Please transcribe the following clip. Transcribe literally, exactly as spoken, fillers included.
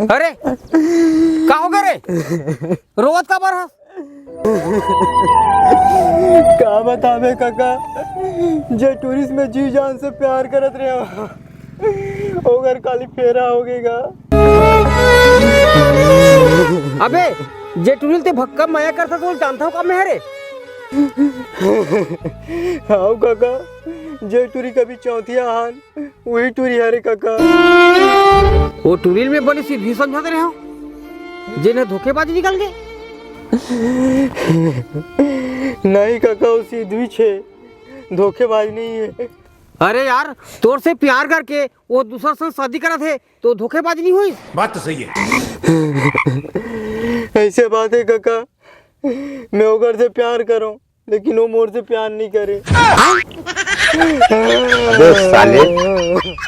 अरे, का हो गे रे? रोवत काबर हस? का बताबे कका, जे टूरी से मैं जी जान से प्यार करत रहेंव, ओकर काली फेरा हो गे गा। अबे, जे टूरी ल ते भक्कम मया करथस, ओला जानथस का मैं रे? हाव कका, जे टूरी कभी चौथिया हन, उही टूरी हरे कका। ओ टूरी ल मैं बने सिधवी समझत रहेंव, जेन ह धोखेबाज निकल गे। नहीं कका, ओ सिधवी हे, धोखेबाज नहीं हे। अरे यार, तोर से प्यार करके ओ दूसर संग शादी करत हे, त धोखेबाज नहीं होही? बात तो सही है। अइसे बात हे कका, मैं ओकर से प्यार करों, लेकिन ओ मोर से प्यार नहीं करे। अबे साले।